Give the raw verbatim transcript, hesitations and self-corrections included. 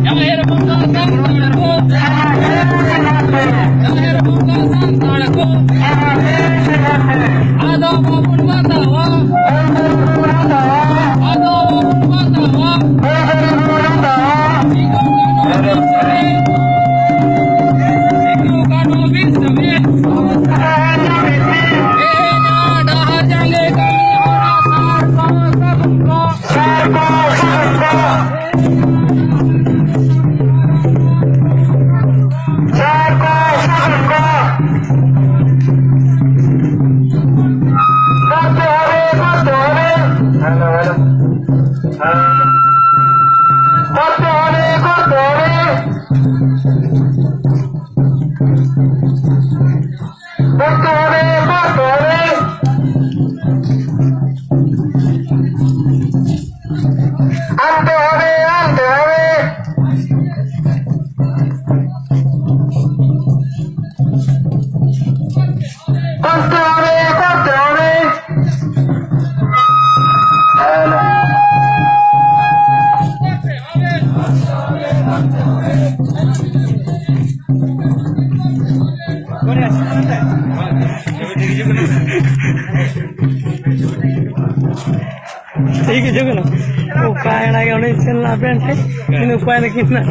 ᱡᱟᱦᱮᱨ ᱵᱚᱸᱜᱟ ᱥᱟᱱᱛᱟᱲ ᱠᱚ, ᱡᱟᱦᱮᱨ ᱵᱚᱸᱜᱟ ᱥᱟᱱᱛᱟᱲ ᱠᱚ, ᱟᱫᱚ ᱵᱟᱵᱚᱱ ᱵᱟᱛᱟᱣᱟ, ᱟᱫᱚ ᱵᱟᱵᱚᱱ ᱵᱟᱛᱟᱣᱟ᱾ ᱥᱤᱫᱩ ᱠᱟᱹᱱᱦᱩ ᱵᱤᱨ ᱥᱤᱫᱩ, ᱥᱤᱫᱩ ᱠᱟᱹᱱᱦᱩ ᱵᱤᱨ ᱥᱤᱫᱩ᱾ ᱛᱮᱦᱮᱧᱟᱜ ᱰᱟᱦᱟᱨ ᱡᱟᱸᱜᱮ ᱠᱟᱹᱢᱤ ᱦᱚᱨᱟ ᱥᱟᱨ ᱠᱚ ᱥᱟᱹᱜᱩᱱ ᱠᱚ᱾ করতে হবে, করতে হবে। আনতে হবে, আনতে হবে। করতে হবে, করতে হবে। ᱴᱷᱤᱠ ᱦᱤᱡᱩᱜ ᱠᱟᱱᱟ᱾ ᱚᱠᱟ ᱮᱲᱟ ᱜᱮ ᱚᱸᱰᱮ ᱥᱮᱱ ᱞᱮᱱᱟ ᱟᱵᱮᱱ ᱴᱷᱮᱱ, ᱤᱧ ᱫᱚ ᱚᱠᱟ ᱨᱮᱠᱤᱱ ᱢᱮᱱᱟᱜ?